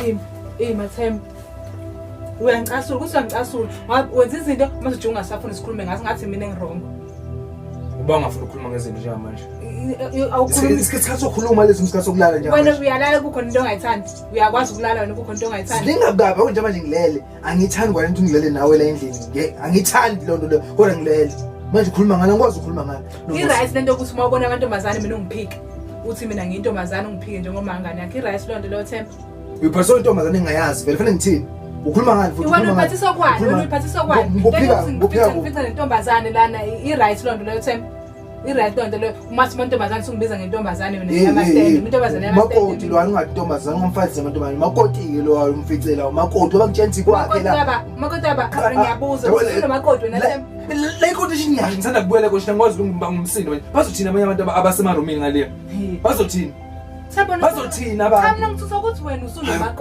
Imi, imi Themba. Uyangicasula, ukuthi uyangicasula. Ngoba wenza izinto mase nje ungasafuni sikhulume ngazo, ngathi mina engi-wrong. Uba ungafuni ukukhuluma ngezinto njengamanje. Awukhulumi. Isikhathi sokukhuluma lesi, isikhathi sokulala Wena njengamanje. uyalala kukhona into ongayithandi. Uyakwazi ukulala wena kukhona into ongayithandi. Ziningi kabi njengamanje ngilele. Angithandi kwale nto, ngilele nawe la endlini. Angithandi loo nto leyo, kodwa ngilele. Manje ukhuluma ngani? Angikwazi ukukhuluma ngani. I-right lento yokuthi uma ubona amantombazane mina ungiphike. Uthi mina ngiyintombazane, ungiphike njengomangane yakhe. I-right leyo nto leyo, Themba? Uyiphathiswa intombazane engingayazi vele, fanele ngithini? Ukhuluma ngani futhi? Wena Ukhuluma ngani? uyiphathisa kwani? Ukhuluma Wena uyiphathisa kwani? Nguphika, nguphika. Ngifica nentombazane lana, i-right leyo nto leyo, Themba? I-right leyo nto leyo? Uma sithi amantombazane, sungibiza ngentombazane mina yama-stand, intombazane Makoti yama-stand. lo, angathi intombazane, ungamfazi amantombazane. Makoti-ke lo umficela, umakoti oba kutshela kwakhe la. Makoti aba, makoti aba, ngiyabuza, usunomakoti wena, Themba? Le quotation ngiyasho, ngithanda kubuyela quotation, angikwazi ukungibanga umsindo manje. Bazothina abanye abantu abasemarumini ngale? Bazothini? Themba, Bazothini abantu? Cha, mina ngithusa ukuthi wena usunomakoti.